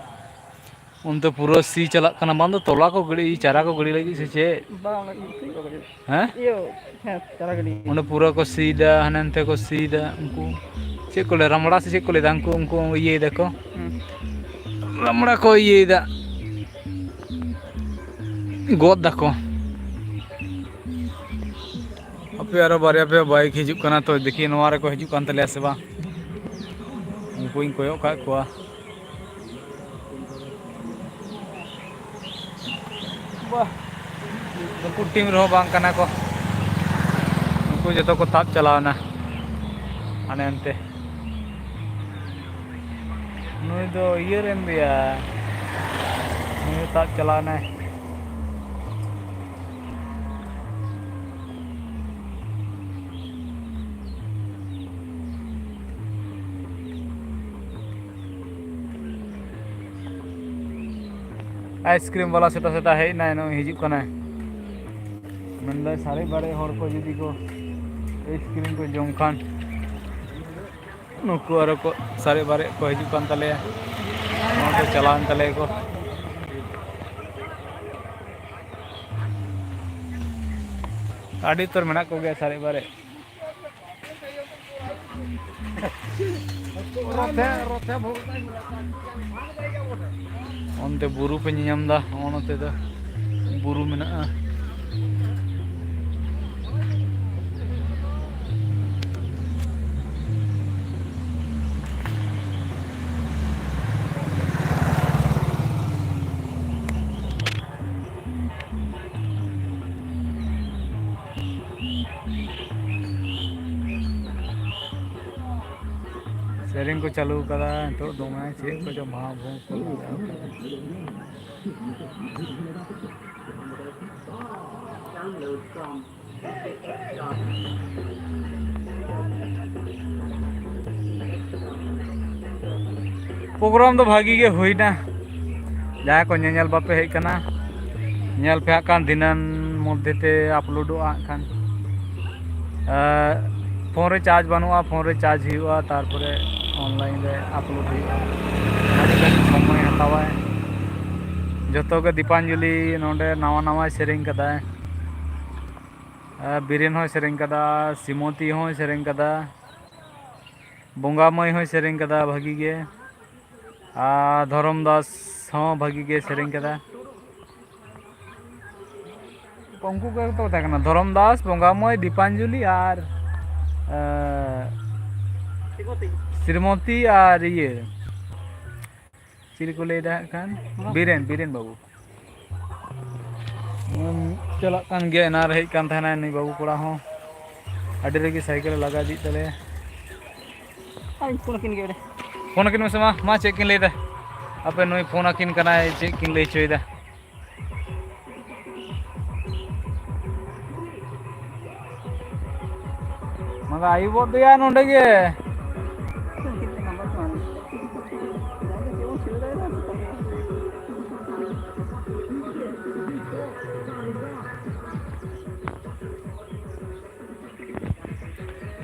ᱚᱱᱛᱮ ᱯᱩᱨᱟᱹ ᱥᱤ ᱪᱟᱞᱟᱜ ᱠᱟᱱᱟ, ᱵᱟᱝ ᱫᱚ ᱛᱚᱞᱟ ᱠᱚ ᱜᱤᱲᱤ, ᱪᱟᱨᱟ ᱠᱚ ᱜᱤᱲᱤ ᱞᱟᱹᱜᱤᱫ ᱥᱮ ᱪᱮᱫ? ᱵᱟᱝ, ᱚᱱᱟ ᱤᱭᱟᱹ ᱠᱚ ᱜᱤᱲᱤ᱾ ᱦᱮᱸ? ᱤᱭᱟᱹ, ᱦᱮᱸ, ᱪᱟᱨᱟ ᱜᱤᱰᱤ᱾ ᱚᱸᱰᱮ ᱯᱩᱨᱟᱹ ᱠᱚ ᱥᱤᱭᱮᱫᱟ, ᱦᱟᱱᱮ ᱱᱟᱱᱛᱮ ᱠᱚ ᱥᱤᱭᱮᱫᱟ᱾ ᱩᱱᱠᱩ ᱪᱮᱫ ᱠᱚ ᱞᱟᱹᱭᱟ, ᱨᱟᱢᱲᱟ ᱥᱮ ᱪᱮᱫ ᱠᱚ ᱞᱟᱹᱭᱫᱟ? ᱩᱱᱠᱩ, ᱩᱱᱠᱩ ᱤᱭᱟᱹᱭ ᱫᱟᱠᱚ᱾ ᱦᱩᱸ᱾ ᱨᱟᱢᱲᱟ ᱠᱚ ᱤᱭᱟᱹᱭᱮᱫᱟ, ᱜᱚᱫ ᱫᱟᱠᱚ᱾ ᱦᱟᱯᱮ, ᱟᱨᱚ ᱵᱟᱨᱭᱟ ᱯᱮᱭᱟ ᱵᱟᱭᱤᱠ ᱦᱤᱡᱩᱜ ᱠᱟᱱᱟ, ᱛᱚ ᱫᱮᱠᱷᱤ ᱱᱚᱣᱟ ᱨᱮᱠᱚ ᱦᱤᱡᱩᱜ ᱠᱟᱱ ᱛᱟᱞᱮᱭᱟ ᱥᱮ ᱵᱟᱝ, ᱩᱱᱠᱩᱧ ᱠᱚᱭᱚᱜ ᱠᱟᱜ ᱠᱚᱣᱟ᱾ ᱵᱟᱦ, ᱱᱩᱠᱩ ᱴᱤᱢ ᱨᱮᱦᱚᱸ ᱵᱟᱝ ᱠᱟᱱᱟ ᱠᱚ, ᱩᱱᱠᱩ ᱡᱚᱛᱚ ᱠᱚ ᱛᱟᱵ ᱪᱟᱞᱟᱣᱱᱟ ᱦᱟᱱᱮ ᱦᱟᱱᱛᱮ᱾ ᱱᱩᱭ ᱫᱚ ᱤᱭᱟᱹ ᱨᱮᱱ ᱜᱮᱭᱟ, ᱱᱩᱭ ᱛᱟᱵ ᱪᱟᱞᱟᱣᱱᱟᱭ᱾ ᱟᱭᱤᱥᱠᱨᱤᱢ ᱵᱟᱞᱟ ᱥᱮᱛᱟ ᱥᱮᱛᱟ ᱦᱮᱡ ᱮᱱᱟᱭ, ᱱᱚᱜᱼᱚᱭ ᱦᱤᱡᱩᱜ ᱠᱟᱱᱟᱭ᱾ ᱢᱮᱱᱫᱟᱭ ᱥᱟᱨᱮᱡ ᱵᱟᱨᱮᱡ ᱦᱚᱲ ᱠᱚ ᱡᱩᱫᱤ ᱠᱚ ᱟᱭᱤᱥᱠᱨᱤᱢ ᱠᱚ ᱡᱚᱢ ᱠᱷᱟᱱ, ᱱᱩᱠᱩ ᱟᱨᱚ ᱠᱚ ᱥᱟᱨᱮᱡ ᱵᱟᱨᱮᱡ ᱠᱚ ᱦᱤᱡᱩᱜ ᱠᱟᱱ ᱛᱟᱞᱮᱭᱟ᱾ ᱱᱚᱣᱟ ᱠᱚ ᱪᱟᱞᱟᱣᱮᱱ ᱛᱟᱞᱮᱭᱟ ᱠᱚ᱾ ᱟᱹᱰᱤ ᱩᱛᱟᱹᱨ ᱢᱮᱱᱟᱜ ᱠᱚᱜᱮᱭᱟ ᱥᱟᱨᱮᱡ ᱵᱟᱨᱮᱡ᱾ ᱚᱱᱛᱮ ᱵᱩᱨᱩ ᱯᱮ ᱧᱮᱧᱟᱢ ᱮᱫᱟ, ᱱᱚᱜᱼᱚ ᱱᱚᱛᱮ ᱫᱚ ᱵᱩᱨᱩ ᱢᱮᱱᱟᱜᱼᱟ᱾ ᱥᱮᱨᱮᱧ ᱠᱚ ᱪᱟᱹᱞᱩ ᱠᱟᱫᱟ ᱱᱤᱛᱚᱜ, ᱫᱚᱢᱮ ᱪᱮᱫ ᱠᱚᱪᱚ ᱵᱷᱟᱸ ᱵᱷᱩᱸ ᱠᱚ ᱞᱟᱜᱟᱣ ᱠᱟᱫᱟ᱾ ᱯᱨᱳᱜᱨᱟᱢ ᱫᱚ ᱵᱷᱟᱜᱤ ᱜᱮ ᱦᱩᱭᱱᱟ᱾ ᱡᱟᱦᱟᱸᱭ ᱠᱚ ᱧᱮᱧᱮᱞ ᱵᱟᱯᱮ ᱦᱮᱡ ᱠᱟᱱᱟ, ᱧᱮᱞ ᱯᱮ ᱦᱟᱸᱜ ᱠᱷᱟᱱ, ᱫᱷᱤᱱᱟᱹᱱ ᱢᱚᱫᱽᱫᱷᱮ ᱛᱮ ᱟᱯᱞᱳᱰᱚᱜᱼᱟ ᱦᱟᱸᱜ ᱠᱷᱟᱱ᱾ ᱮᱸ, ᱯᱷᱳᱱ ᱨᱮ ᱪᱟᱨᱡᱽ ᱵᱟᱹᱱᱩᱜᱼᱟ, ᱯᱷᱳᱱ ᱨᱮ ᱪᱟᱨᱡᱽ ᱦᱩᱭᱩᱜᱼᱟ, ᱛᱟᱨᱯᱚᱨᱮ ᱚᱱᱞᱟᱭᱤᱱ ᱨᱮ ᱟᱯᱞᱳᱰ ᱦᱩᱭᱩᱜᱼᱟ᱾ ᱟᱹᱰᱤ ᱜᱷᱟᱹᱲᱤᱡ ᱥᱚᱢᱚᱭ ᱦᱟᱛᱟᱣᱟᱭ᱾ ᱡᱚᱛᱚ ᱜᱮ ᱫᱤᱯᱟᱧᱡᱚᱞᱤ ᱱᱚᱰᱮ ᱱᱟᱣᱟ ᱱᱟᱣᱟᱭ ᱥᱮᱨᱮᱧ ᱠᱟᱫᱟᱭ᱾ ᱟᱨ ᱵᱤᱨᱮᱱ ᱦᱚᱸᱭ ᱥᱮᱨᱮᱧ ᱠᱟᱫᱟ, ᱥᱤᱢᱚᱛᱤ ᱦᱚᱸᱭ ᱥᱮᱨᱮᱧ ᱠᱟᱫᱟ, ᱵᱚᱸᱜᱟ ᱢᱟᱹᱭ ᱦᱚᱸᱭ ᱥᱮᱨᱮᱧ ᱠᱟᱫᱟ ᱵᱷᱟᱹᱜᱤ ᱜᱮ, ᱟᱨ ᱫᱷᱚᱨᱚᱢ ᱫᱟᱥ ᱦᱚᱸ ᱵᱷᱟᱹᱜᱤ ᱜᱮ ᱥᱮᱨᱮᱧ ᱠᱟᱫᱟ᱾ ᱩᱱᱠᱩ ᱠᱚ ᱜᱮᱛᱚ ᱠᱚ ᱛᱟᱦᱮᱸ ᱠᱟᱱᱟ, ᱫᱷᱚᱨᱚᱢ ᱫᱟᱥ, ᱵᱚᱸᱜᱟ ᱢᱟᱹᱭ, ᱫᱤᱯᱟᱧᱡᱚᱞᱤ ᱟᱨ, ᱮᱸ, ᱥᱨᱤᱢᱚᱛᱤ ᱟᱨ ᱤᱭᱟᱹ, ᱪᱤᱞᱤ ᱠᱚ ᱞᱟᱹᱭᱫᱟ ᱦᱟᱸᱜ ᱠᱷᱟᱱ? ᱵᱤᱨᱮᱱ, ᱵᱤᱨᱮᱱ ᱵᱟᱹᱵᱩ᱾ ᱩᱸ, ᱪᱟᱞᱟᱜ ᱠᱟᱱ ᱜᱮᱭᱟ, ᱮᱱᱟᱱ ᱨᱮ ᱦᱮᱡ ᱠᱟᱱ ᱛᱟᱦᱮᱱᱟᱭ ᱱᱩᱭ ᱵᱟᱹᱵᱩ ᱠᱚᱲᱟ ᱦᱚᱸ᱾ ᱟᱹᱰᱤ ᱨᱟᱹᱜᱤ ᱥᱟᱭᱠᱮᱞ ᱮ ᱞᱟᱜᱟ ᱤᱫᱤᱭᱮᱫ ᱛᱟᱞᱮᱭᱟ᱾ ᱟᱨ ᱤᱧ ᱯᱷᱳᱱ ᱟᱹᱠᱤᱱ ᱜᱮ ᱚᱸᱰᱮ᱾ ᱯᱷᱳᱱ ᱟᱹᱠᱤᱱ ᱢᱮᱥᱮ ᱢᱟ, ᱢᱟ ᱪᱮᱫ ᱠᱤᱱ ᱞᱟᱹᱭᱫᱟ? ᱟᱯᱮ ᱱᱩᱭ ᱯᱷᱳᱱ ᱟᱹᱠᱤᱱ ᱠᱟᱱᱟᱭ, ᱪᱮᱫ ᱠᱤᱱ ᱞᱟᱹᱭ ᱦᱚᱪᱚᱭᱮᱫᱟ? ᱢᱟᱫᱟ ᱟᱹᱭᱩᱵᱚᱜ ᱫᱚᱭᱟ ᱱᱚᱸᱰᱮ ᱜᱮ᱾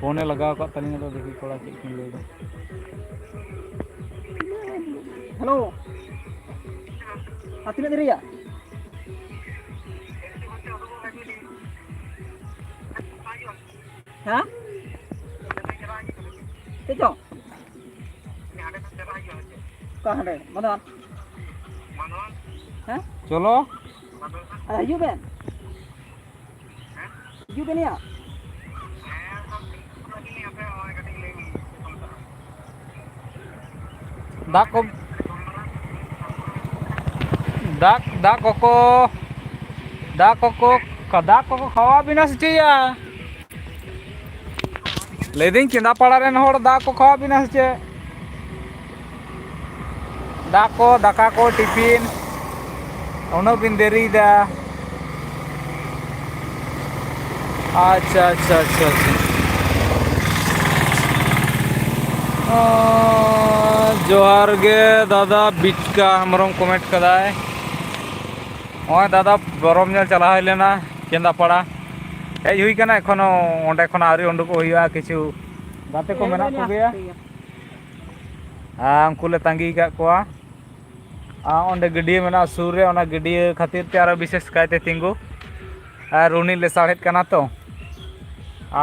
ᱯᱷᱳᱱᱮ ᱞᱟᱜᱟᱣ ᱟᱠᱟᱫ ᱛᱟᱹᱞᱤᱧᱟ, ᱟᱫᱚ ᱫᱮᱠᱷᱤ ᱠᱚᱲᱟ ᱪᱮᱫ ᱠᱤᱱ ᱞᱟᱹᱭᱫᱟ᱾ ᱦᱮᱞᱳ, ᱟᱨ ᱛᱤᱱᱟᱹᱜ ᱫᱤᱱ ᱨᱮᱭᱟᱜ? ᱦᱮᱸ? ᱪᱮᱫ ᱪᱚᱝ? ᱚᱠᱟ ᱦᱟᱸᱰᱮ? ᱢᱟᱫᱷᱣᱟᱱ? ᱦᱮᱸ? ᱪᱚᱞᱚ᱾ ᱟᱫᱚ ᱦᱤᱡᱩᱜ ᱵᱮᱱ᱾ ᱦᱤᱡᱩᱜ ᱵᱮᱱ ᱭᱟ᱾ ᱫᱟᱜ ᱠᱚ, ᱫᱟᱜ, ᱫᱟᱜ ᱠᱚᱠᱚ, ᱫᱟᱜ ᱠᱚᱠᱚ, ᱫᱟᱜ ᱠᱚᱠᱚ ᱠᱷᱟᱣᱟ ᱵᱤᱱᱟ ᱥᱮ ᱪᱮᱫ ᱭᱟ? ᱞᱟᱹᱭᱫᱟᱹᱧ, ᱠᱮᱸᱫᱟᱯᱟᱲᱟ ᱨᱮᱱ ᱦᱚᱲ ᱫᱟᱜ ᱠᱚ ᱠᱷᱟᱣᱟ ᱵᱤᱱᱟ ᱥᱮ ᱪᱮᱫ? ᱫᱟᱜ ᱠᱚ, ᱫᱟᱠᱟ ᱠᱚ, ᱴᱤᱯᱷᱤᱱ, ᱩᱱᱟᱹᱜ ᱵᱤᱱ ᱫᱮᱨᱤᱭᱮᱫᱟ᱾ ᱟᱪᱪᱷᱟ, ᱟᱪᱪᱷᱟ, ᱟᱪᱪᱷᱟ, ᱟᱪᱪᱷᱟ᱾ ᱟᱸ, ᱡᱚᱦᱟᱨ ᱜᱮ ᱫᱟᱫᱟ, ᱵᱤᱴᱠᱟ ᱦᱮᱢᱵᱨᱚᱢ ᱠᱚᱢᱮᱱᱴ ᱠᱟᱫᱟᱭ᱾ ᱱᱚᱜᱼᱚᱭ ᱫᱟᱫᱟ, ᱵᱚᱨᱚᱢ ᱧᱮᱞ ᱪᱟᱞᱟᱣ ᱦᱩᱭ ᱞᱮᱱᱟ ᱠᱮᱸᱫᱟᱯᱟᱲᱟ, ᱦᱮᱡ ᱦᱩᱭ ᱠᱟᱱᱟ, ᱮᱠᱷᱚᱱᱳ ᱚᱸᱰᱮ ᱠᱷᱚᱱ ᱟᱹᱣᱨᱤ ᱩᱰᱩᱠᱚᱜ ᱦᱩᱭᱩᱜᱼᱟ᱾ ᱠᱤᱪᱷᱩ ᱜᱟᱛᱮ ᱠᱚ ᱢᱮᱱᱟᱜ ᱠᱚᱜᱮᱭᱟ, ᱟᱨ ᱩᱱᱠᱩ ᱞᱮ ᱛᱟᱺᱜᱤ ᱟᱠᱟᱫ ᱠᱚᱣᱟ᱾ ᱟᱨ ᱚᱸᱰᱮ ᱜᱟᱹᱰᱭᱟᱹ ᱢᱮᱱᱟᱜᱼᱟ ᱥᱩᱨ ᱨᱮ, ᱚᱱᱟ ᱜᱟᱹᱰᱭᱟᱹ ᱠᱷᱟᱹᱛᱤᱨ ᱛᱮ ᱟᱨᱚ ᱵᱤᱥᱮᱥ ᱠᱟᱭᱛᱮ ᱛᱤᱸᱜᱩ᱾ ᱟᱨ ᱨᱩᱱᱤ ᱞᱮᱥᱟᱲᱦᱮᱫ ᱠᱟᱱᱟ ᱛᱚ,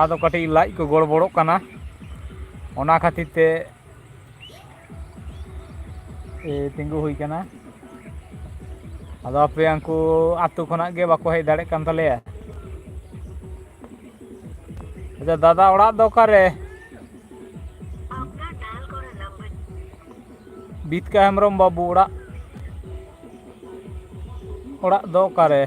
ᱟᱫᱚ ᱠᱟᱹᱴᱤᱡ ᱞᱟᱡ ᱠᱚ ᱜᱚᱲᱵᱚᱲᱚᱜ ᱠᱟᱱᱟ, ᱚᱱᱟ ᱠᱷᱟᱹᱛᱤᱨ ᱛᱮ ᱮ, ᱛᱤᱸᱜᱩ ᱦᱩᱭ ᱠᱟᱱᱟ᱾ ᱟᱫᱚ ᱟᱯᱮ ᱩᱱᱠᱩ ᱟᱹᱛᱩ ᱠᱷᱚᱱᱟᱜ ᱜᱮ ᱵᱟᱠᱚ ᱦᱮᱡ ᱫᱟᱲᱮᱭᱟᱜ ᱠᱟᱱ ᱛᱟᱞᱮᱭᱟ᱾ ᱟᱪᱪᱷᱟ, ᱫᱟᱫᱟ ᱚᱲᱟᱜ ᱫᱚ ᱚᱠᱟᱨᱮ? ᱵᱤᱛᱠᱟ ᱦᱮᱢᱵᱨᱚᱢ ᱵᱟᱹᱵᱩ ᱚᱲᱟᱜ, ᱚᱲᱟᱜ ᱫᱚ ᱚᱠᱟᱨᱮ?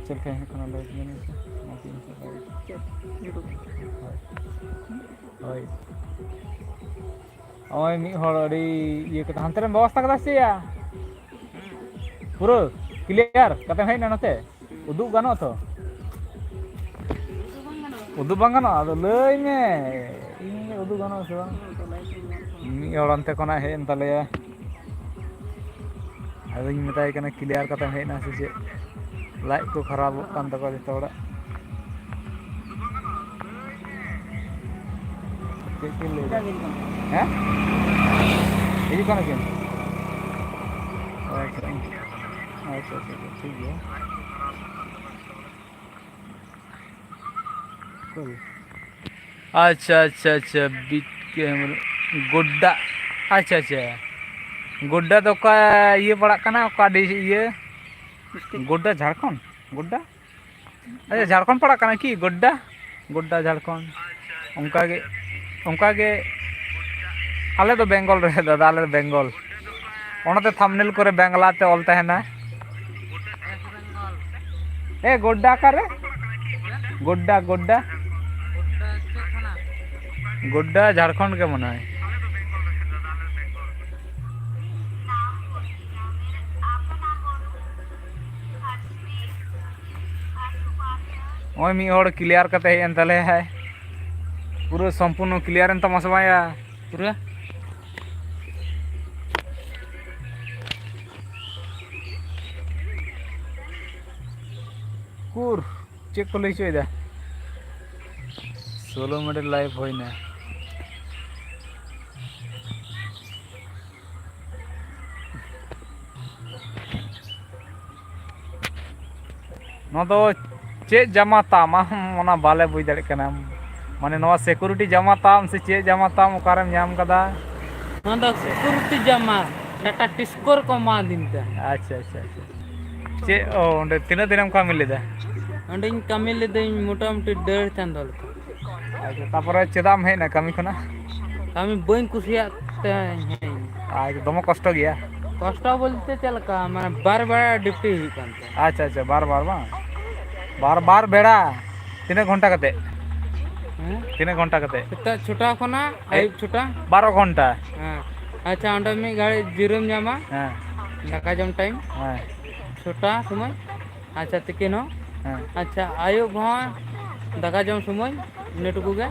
ᱪᱮᱫ ᱞᱮᱠᱟ ᱦᱮᱡ ᱠᱟᱱᱟ ᱞᱟᱹᱭ ᱧᱮᱞ ᱢᱮᱥᱮ᱾ ᱢᱚᱡᱽ ᱜᱮ ᱦᱮᱡ ᱠᱟᱱᱟ᱾ ᱪᱮᱫ? YouTube? ᱦᱳᱭ᱾ ᱦᱳᱭ᱾ ᱱᱚᱜᱼᱚᱭ ᱢᱤᱫ ᱦᱚᱲ ᱟᱹᱰᱤ ᱤᱭᱟᱹ ᱠᱟᱛᱮ, ᱦᱟᱱᱛᱮ ᱨᱮᱢ ᱵᱮᱵᱚᱥᱛᱷᱟ ᱠᱟᱫᱟ ᱥᱮ ᱭᱟ? ᱯᱩᱨᱟᱹ clear ᱠᱟᱛᱮᱢ ᱦᱮᱡ ᱮᱱᱟ ᱱᱚᱛᱮ? ᱩᱫᱩᱜ ᱜᱟᱱᱚᱜᱼᱟ ᱛᱚ? ᱩᱫᱩᱜ ᱵᱟᱝ ᱜᱟᱱᱚᱜᱼᱟ? ᱟᱫᱚ ᱞᱟᱹᱭ ᱢᱮ, ᱤᱧ ᱩᱫᱩᱜ ᱜᱟᱱᱚᱜᱼᱟ ᱥᱮ ᱵᱟᱝ? ᱢᱤᱫ ᱦᱚᱲ ᱚᱱᱛᱮ ᱠᱷᱚᱱᱟᱜ ᱦᱮᱡ ᱮᱱ ᱛᱟᱞᱮᱭᱟ᱾ ᱟᱫᱚᱧ ᱢᱮᱛᱟᱭ ᱠᱟᱱᱟ, "ᱠᱞᱤᱭᱟᱨ ᱠᱟᱛᱮᱢ ᱦᱮᱡ ᱮᱱᱟ ᱥᱮ ᱪᱮᱫ? ᱞᱟᱡ ᱠᱚ ᱠᱷᱟᱨᱟᱯᱚᱜ ᱠᱟᱱ ᱛᱟᱠᱚᱣᱟ ᱡᱚᱛᱚ ᱦᱚᱲᱟᱜ᱾" ᱪᱮᱫ ᱠᱤᱱ ᱞᱟᱹᱭ ᱮᱫᱟ? ᱦᱮᱸ? ᱦᱤᱡᱩᱜ ᱠᱟᱱᱟ ᱠᱤᱱ? ᱟᱪᱪᱷᱟ, ᱟᱪᱪᱷᱟ, ᱟᱪᱪᱷᱟ, ᱴᱷᱤᱠ ᱜᱮᱭᱟ᱾ ᱟᱪᱪᱷᱟ, ᱟᱪᱪᱷᱟ, ᱟᱪᱪᱷᱟ, ᱵᱤ ᱠᱮ ᱦᱮᱢᱵᱨᱚᱢ, ᱜᱳᱰᱰᱟ᱾ ᱟᱪᱪᱷᱟ, ᱟᱪᱪᱷᱟ, ᱜᱳᱰᱰᱟ ᱫᱚ ᱚᱠᱟ ᱤᱭᱟᱹ ᱯᱟᱲᱟᱜ ᱠᱟᱱᱟ? ᱚᱠᱟ ᱰᱤ-, ᱤᱭᱟᱹ? ᱰᱤᱥᱴᱨᱤᱠᱴ᱾ ᱜᱳᱰᱰᱟ, ᱡᱷᱟᱲᱠᱷᱚᱸᱰ? ᱜᱳᱰᱰᱟ? ᱟᱪᱪᱷᱟ, ᱡᱷᱟᱲᱠᱷᱚᱸᱰ ᱯᱟᱲᱟᱜ ᱠᱟᱱᱟ ᱠᱤ ᱜᱳᱰᱰᱟ? ᱜᱳᱰᱰᱟ, ᱡᱷᱟᱲᱠᱷᱚᱸᱰ᱾ ᱚᱱᱠᱟ ᱜᱮ, ᱚᱱᱠᱟ ᱜᱮ᱾ ᱟᱞᱮ ᱫᱚ ᱵᱮᱝᱜᱚᱞ ᱨᱮ ᱫᱟᱫᱟ, ᱟᱞᱮ ᱫᱚ ᱵᱮᱝᱜᱚᱞ᱾ ᱚᱱᱟᱛᱮ ᱛᱷᱟᱢᱵᱽᱱᱮᱞ ᱠᱚᱨᱮ ᱵᱟᱝᱞᱟ ᱛᱮ ᱚᱞ ᱛᱟᱦᱮᱱᱟ᱾ ᱮ, ᱜᱳᱰᱰᱟ ᱚᱠᱟᱨᱮ? ᱜᱳᱰᱰᱟ, ᱜᱳᱰᱰᱟ᱾ ᱜᱳᱰᱰᱟ, ᱡᱷᱟᱲᱠᱷᱚᱸᱰ ᱜᱮ ᱢᱚᱱᱮ ᱦᱚᱭ᱾ ᱱᱚᱜᱼᱚᱭ ᱢᱤᱫ ᱦᱚᱲ ᱠᱞᱤᱭᱟᱨ ᱠᱟᱛᱮ ᱦᱮᱡ ᱮᱱ ᱛᱟᱞᱮᱭᱟᱭ᱾ ᱯᱩᱨᱟᱹ ᱥᱚᱢᱯᱩᱨᱱᱚ ᱠᱞᱤᱭᱟᱨ ᱮᱱ ᱛᱟᱢᱟ ᱥᱮ ᱵᱟᱝᱭᱟ? ᱯᱩᱨᱟᱹ᱾ ᱩᱠᱩᱨ, ᱪᱮᱫ ᱠᱚ ᱞᱟᱹᱭ ᱦᱚᱪᱚᱭᱮᱫᱟ? ᱥᱳᱞᱳ ᱢᱤᱱᱤᱴ ᱞᱟᱭᱤᱵᱷ ᱦᱩᱭᱱᱟ᱾ ᱱᱚᱣᱟ ᱫᱚ ᱪᱮᱫ ᱡᱟᱢᱟ ᱛᱟᱢ? ᱟᱢ ᱚᱱᱟ ᱵᱟᱞᱮ ᱵᱩᱡᱽ ᱫᱟᱲᱮᱭᱟᱜ ᱠᱟᱱᱟ᱾ ᱢᱟᱱᱮ, ᱱᱚᱣᱟ ᱥᱤᱠᱩᱨᱤᱴᱤ ᱡᱟᱢᱟ ᱛᱟᱢ ᱥᱮ ᱪᱮᱫ ᱡᱟᱢᱟ ᱛᱟᱢ? ᱚᱠᱟᱨᱮᱢ ᱧᱟᱢ ᱠᱟᱫᱟ? ᱱᱚᱣᱟ ᱫᱚ ᱥᱤᱠᱩᱨᱤᱴᱤ ᱡᱟᱢᱟ, ᱴᱟᱴᱟ ᱴᱤᱥᱠᱳ ᱨᱮᱠᱚ ᱮᱢᱟᱫᱤᱧ ᱛᱟᱦᱮᱸᱫ᱾ ᱟᱪᱪᱷᱟ, ᱟᱪᱪᱷᱟ, ᱟᱪᱪᱷᱟ᱾ ᱪᱮᱫ, ᱚ, ᱚᱸᱰᱮ ᱛᱤᱱᱟᱹᱜ ᱫᱤᱱᱮᱢ ᱠᱟᱹᱢᱤ ᱞᱮᱫᱟ? ᱚᱸᱰᱮᱧ ᱠᱟᱹᱢᱤ ᱞᱤᱫᱟᱹᱧ ᱢᱚᱴᱟᱢᱩᱴᱤ ᱰᱮᱲ ᱪᱟᱸᱫᱳ ᱞᱮᱠᱟ᱾ ᱟᱪᱪᱷᱟ, ᱛᱟᱯᱚᱨᱮ ᱪᱮᱫᱟᱜ ᱮᱢ ᱦᱮᱡ ᱮᱱᱟ ᱠᱟᱹᱢᱤ ᱠᱷᱚᱱᱟᱜ? ᱠᱟᱹᱢᱤ ᱵᱟᱹᱧ ᱠᱩᱥᱤᱭᱟᱜ ᱛᱮ ᱦᱮᱡ ᱮᱱᱟ᱾ ᱟᱨ ᱫᱚᱢᱮ ᱠᱚᱥᱴᱚ ᱜᱮᱭᱟ? ᱠᱚᱥᱴᱚ ᱵᱚᱞᱛᱮ ᱪᱮᱫ ᱞᱮᱠᱟ, ᱢᱟᱱᱮ, ᱵᱟᱨ ᱵᱟᱨ ᱰᱤᱭᱩᱴᱤ ᱦᱩᱭᱩᱜ ᱠᱟᱱ ᱛᱟᱦᱮᱸᱫ᱾ ᱟᱪᱪᱷᱟ, ᱟᱪᱪᱷᱟ, ᱵᱟᱨ ᱵᱟᱨ ᱵᱟᱝ? ᱵᱟᱨ ᱵᱟᱨ ᱵᱮᱲᱟ ᱛᱤᱱᱟᱹᱜ ᱜᱷᱚᱱᱴᱟ ᱠᱟᱛᱮ? ᱦᱮᱸ? ᱛᱤᱱᱟᱹᱜ ᱜᱷᱚᱱᱴᱟ ᱠᱟᱛᱮ? ᱥᱮᱛᱟᱜ ᱪᱷᱚᱴᱟ ᱠᱷᱚᱱᱟᱜ ᱟᱹᱭᱩᱵ ᱪᱷᱚᱴᱟ᱾ ᱵᱟᱨᱚ ᱜᱷᱚᱱᱴᱟ᱾ ᱦᱮᱸ᱾ ᱟᱪᱪᱷᱟ, ᱚᱸᱰᱮ ᱢᱤᱫ ᱜᱷᱟᱹᱲᱤᱡ ᱡᱤᱨᱟᱹᱢ ᱧᱟᱢᱟ᱾ ᱦᱮᱸ᱾ ᱫᱟᱠᱟ ᱡᱚᱢ ᱴᱟᱭᱤᱢ᱾ ᱦᱮᱸ᱾ ᱪᱷᱚᱴᱟ ᱥᱚᱢᱚᱭ᱾ ᱟᱪᱪᱷᱟ, ᱛᱤᱠᱤᱱ ᱦᱚᱸ᱾ ᱦᱮᱸ᱾ ᱟᱪᱪᱷᱟ, ᱟᱹᱭᱩᱵ ᱦᱚᱸ ᱫᱟᱠᱟ ᱡᱚᱢ ᱥᱚᱢᱚᱭ ᱤᱱᱟᱹ ᱴᱩᱠᱩ ᱜᱮ᱾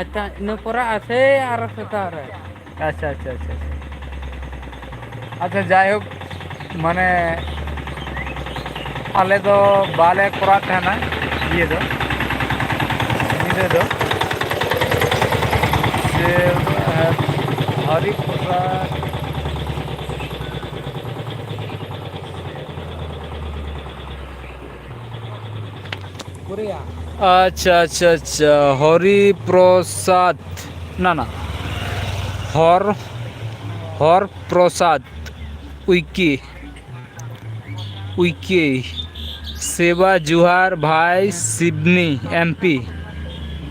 ᱟᱪᱪᱷᱟ, ᱤᱱᱟᱹ ᱯᱚᱨᱮ ᱟᱨ ᱥᱮᱭ ᱟᱨᱚ ᱥᱮᱛᱟᱜ ᱨᱮ᱾ ᱟᱪᱪᱷᱟ, ᱟᱪᱪᱷᱟ, ᱟᱪᱪᱷᱟ, ᱟᱪᱪᱷᱟ᱾ ᱟᱪᱪᱷᱟ, ᱡᱟᱭᱦᱳᱠ, ᱢᱟᱱᱮ, ᱟᱞᱮ ᱫᱚ ᱵᱟᱞᱮ ᱠᱚᱨᱟᱣ ᱛᱟᱦᱮᱱᱟ ᱤᱭᱟᱹ ᱫᱚ, ᱧᱤᱫᱟᱹ ᱫᱚ᱾ ᱥᱮ, ᱦᱮᱸ, ᱦᱚᱨᱤ ᱯᱨᱚᱥᱟᱫᱽ᱾ ᱟᱪᱪᱷᱟ, ᱟᱪᱪᱷᱟ, ᱟᱪᱪᱷᱟ, ᱦᱚᱨᱤ ᱯᱨᱚᱥᱟᱫᱽ, ᱱᱟ, ᱱᱟ, ᱦᱚᱨ, ᱦᱚᱨ ᱯᱨᱚᱥᱟᱫᱽ ᱩᱭᱠᱤ, ᱩᱭᱠᱤ, ᱥᱮᱵᱟ ᱡᱩᱦᱟᱨ ᱵᱷᱟᱭ ᱥᱤᱵᱱᱤ ᱮᱢ ᱯᱤ᱾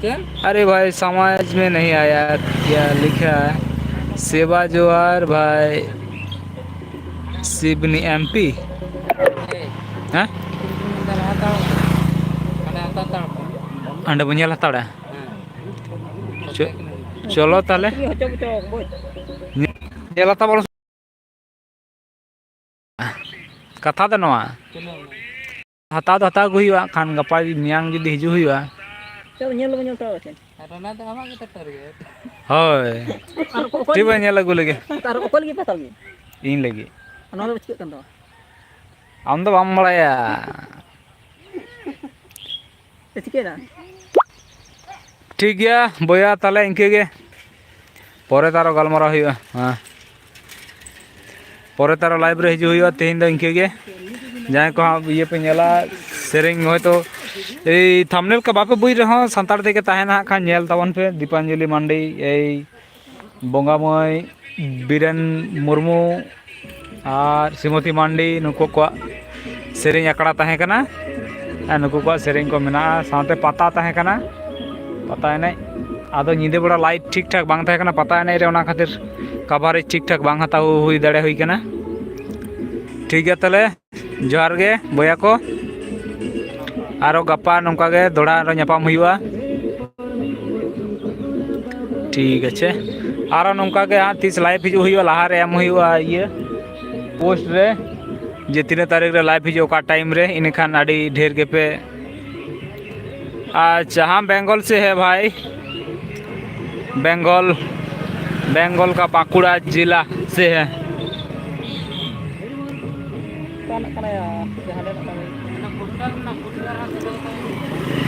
ᱪᱮᱫ? अरे भाई, समझ में नहीं आया क्या लिखा है? सेवा जोहार भाई ᱥᱤᱵᱱᱤ ᱮᱢ ᱯᱤ᱾ ᱦᱮᱸ? ᱦᱟᱸᱰᱮ ᱵᱚᱱ ᱧᱮᱞ ᱦᱟᱛᱟᱲᱟ᱾ ᱪᱚ-, ᱪᱚᱞᱚ ᱛᱟᱦᱞᱮ᱾ ᱧᱮᱞ ᱦᱟᱛᱟᱲ ᱵᱚᱱ᱾ ᱠᱟᱛᱷᱟ ᱫᱚ ᱱᱚᱣᱟ, ᱦᱟᱛᱟᱣ ᱫᱚ ᱦᱟᱛᱟᱣ ᱜᱮ ᱦᱩᱭᱩᱜᱼᱟ, ᱠᱷᱟᱱ ᱜᱟᱯᱟ ᱢᱮᱭᱟᱝ ᱡᱩᱫᱤ ᱦᱤᱡᱩᱜ ᱦᱩᱭᱩᱜᱼᱟ᱾ ᱪᱚ, ᱧᱮᱞ ᱫᱚᱵᱚᱱ ᱧᱮᱞ ᱦᱚᱴᱚ ᱠᱟᱜ ᱜᱮ᱾ ᱦᱳᱭ᱾ ᱟᱨ ᱚᱠᱚᱭ ᱴᱷᱤᱠ ᱵᱟᱭ ᱧᱮᱞ ᱟᱹᱜᱩ ᱞᱮᱜᱮ᱾ ᱟᱨ ᱚᱠᱚᱭ ᱞᱟᱹᱜᱤᱫ ᱯᱮ ᱦᱟᱛᱟᱣ ᱞᱟᱹᱜᱤᱫ? ᱤᱧ ᱞᱟᱹᱜᱤᱫ᱾ ᱟᱨ ᱱᱚᱣᱟ ᱫᱚ ᱪᱤᱠᱟᱹᱜ ᱠᱟᱱ ᱛᱟᱢᱟ? ᱟᱢ ᱫᱚ ᱵᱟᱢ ᱵᱟᱲᱟᱭᱟ᱾ ᱪᱮᱫ ᱪᱤᱠᱟᱹᱭᱮᱱᱟ? ᱴᱷᱤᱠ ᱜᱮᱭᱟ ᱵᱚᱭᱦᱟ, ᱛᱟᱦᱞᱮ ᱤᱱᱠᱟᱹ ᱜᱮ᱾ ᱯᱚᱨᱮ ᱛᱮ ᱟᱨᱚ ᱜᱟᱞᱢᱟᱨᱟᱣ ᱦᱩᱭᱩᱜᱼᱟ᱾ ᱦᱮᱸ, ᱯᱚᱨᱮ ᱛᱮ ᱟᱨᱚ live ᱨᱮ ᱦᱤᱡᱩᱜ ᱦᱩᱭᱩᱜᱼᱟ᱾ ᱛᱮᱦᱮᱧ ᱫᱚ ᱤᱱᱠᱟᱹ ᱜᱮ᱾ ᱡᱟᱦᱟᱸᱭ ᱠᱚ ᱦᱟᱸᱜ ᱤᱭᱟᱹ ᱯᱮ ᱧᱮᱞᱟ, ᱥᱮᱨᱮᱧ ᱦᱚᱭᱛᱳ ᱮᱭ thumbnail ᱠᱚ ᱵᱟᱯᱮ ᱵᱩᱡᱽ ᱨᱮᱦᱚᱸ, ᱥᱟᱱᱛᱟᱲ ᱛᱮᱜᱮ ᱛᱟᱦᱮᱱᱟ ᱦᱟᱸᱜ ᱠᱷᱟᱱ, ᱧᱮᱞ ᱛᱟᱵᱚᱱ ᱯᱮ᱾ ᱫᱤᱯᱟᱧᱡᱚᱞᱤ ᱢᱟᱱᱰᱤ, ᱮᱭ ᱵᱚᱸᱜᱟ ᱢᱟᱹᱭ ᱵᱤᱨᱮᱱ ᱢᱩᱨᱢᱩ, ᱟᱨ ᱥᱨᱤᱢᱚᱛᱤ ᱢᱟᱱᱰᱤ, ᱱᱩᱠᱩ ᱠᱚᱣᱟᱜ ᱥᱮᱨᱮᱧ ᱟᱠᱷᱲᱟ ᱛᱟᱦᱮᱸ ᱠᱟᱱᱟ᱾ ᱟᱨ ᱱᱩᱠᱩ ᱠᱚᱣᱟᱜ ᱥᱮᱨᱮᱧ ᱠᱚ ᱢᱮᱱᱟᱜᱼᱟ, ᱥᱟᱶᱛᱮ ᱯᱟᱛᱟ ᱛᱟᱦᱮᱸ ᱠᱟᱱᱟ, ᱯᱟᱛᱟ ᱮᱱᱮᱡ᱾ ᱟᱫᱚ ᱧᱤᱫᱟᱹ ᱵᱮᱲᱟ light ᱴᱷᱤᱠ ᱴᱷᱟᱠ ᱵᱟᱝ ᱛᱟᱦᱮᱸ ᱠᱟᱱᱟ ᱯᱟᱛᱟ ᱮᱱᱮᱡ ᱨᱮ, ᱚᱱᱟ ᱠᱷᱟᱹᱛᱤᱨ coverage ᱴᱷᱤᱠ ᱴᱷᱟᱠ ᱵᱟᱝ ᱦᱟᱛᱟᱣ ᱦᱩᱭ ᱫᱟᱲᱮ ᱦᱩᱭ ᱠᱟᱱᱟ᱾ ᱴᱷᱤᱠ ᱜᱮᱭᱟ ᱛᱟᱦᱞᱮ, ᱡᱚᱦᱟᱨ ᱜᱮ ᱵᱚᱭᱦᱟ ᱠᱚ᱾ ᱟᱨᱚ ᱜᱟᱯᱟ ᱱᱚᱝᱠᱟ ᱜᱮ ᱫᱚᱦᱲᱟ ᱟᱨᱚ ᱧᱟᱯᱟᱢ ᱦᱩᱭᱩᱜᱼᱟ᱾ ᱴᱷᱤᱠ ᱟᱪᱷᱮ, ᱟᱨᱚ ᱱᱚᱝᱠᱟ ᱜᱮ ᱦᱟᱸᱜ ᱛᱤᱥ ᱞᱟᱭᱤᱵᱷ ᱦᱤᱡᱩᱜ ᱦᱩᱭᱩᱜᱼᱟ, ᱞᱟᱦᱟᱨᱮ ᱮᱢ ᱦᱩᱭᱩᱜᱼᱟ ᱤᱭᱟᱹ ᱯᱳᱥᱴ ᱨᱮ, ᱡᱮ ᱛᱤᱱᱟᱹᱜ ᱛᱟᱹᱨᱤᱠᱷ ᱨᱮ ᱞᱟᱭᱤᱵᱷ ᱦᱤᱡᱩᱜᱼᱟ, ᱚᱠᱟ ᱴᱟᱭᱤᱢ ᱨᱮ, ᱤᱱᱟᱹᱠᱷᱟᱱ ᱟᱹᱰᱤ ᱰᱷᱮᱨ ᱜᱮᱯᱮ ᱟᱪᱪᱷᱟ, ᱦᱟᱢ ᱵᱮᱝᱜᱚᱞ ᱥᱮ ᱦᱮ ᱵᱷᱟᱭ᱾ ᱵᱮᱝᱜᱚᱞ, ᱵᱮᱝᱜᱚᱞ ᱠᱟ ᱵᱟᱸᱠᱩᱲᱟ ᱡᱮᱞᱟ ᱥᱮ ᱦᱮ᱾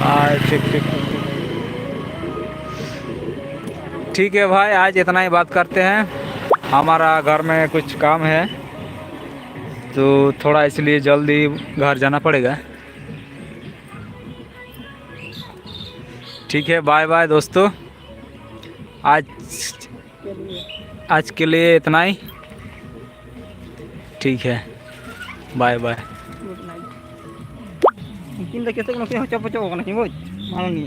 ᱟᱪᱪᱷᱟ, ᱴᱷᱤᱠ, ᱴᱷᱤᱠ, ᱴᱷᱤᱠ, ᱴᱷᱤᱠ᱾ ᱴᱷᱤᱠ ᱦᱮ ᱵᱷᱟᱭ, ᱟᱡ ᱤᱛᱱᱟ ᱦᱤ ᱵᱟᱛ ᱠᱟᱨᱛᱮ ᱦᱮ, ᱦᱟᱢᱟᱨᱟ ᱜᱷᱟᱨ ᱢᱮ ᱠᱩᱪᱷ ᱠᱟᱢ ᱦᱮ, ᱛᱚ ᱛᱷᱚᱲᱟ ᱤᱥᱞᱤᱭᱮ ᱡᱟᱞᱫᱤ ᱜᱷᱟᱨ ᱡᱟᱱᱟ ᱯᱟᱲᱮᱜᱟ᱾ ᱴᱷᱤᱠ ᱦᱮ, ᱵᱟᱭ ᱵᱟᱭ ᱫᱳᱥᱛᱳ᱾ ᱟᱡ ᱟᱡ ᱠᱮ ᱞᱤᱭᱮ ᱤᱛᱱᱟ ᱦᱤ᱾ ᱴᱷᱤᱠ ᱦᱮ, ᱵᱟᱭ ᱵᱟᱭ᱾ ᱩᱱᱠᱤᱱ ᱫᱚ ᱠᱮᱥᱮ ᱠᱚ ᱱᱚᱛᱮ ᱦᱚᱸ ᱪᱚᱯᱚ ᱪᱚᱯᱚ ᱠᱟᱱᱟ ᱠᱤᱱ, ᱵᱩᱡᱽ? ᱢᱟᱞᱚᱱᱤᱭᱟᱹ᱾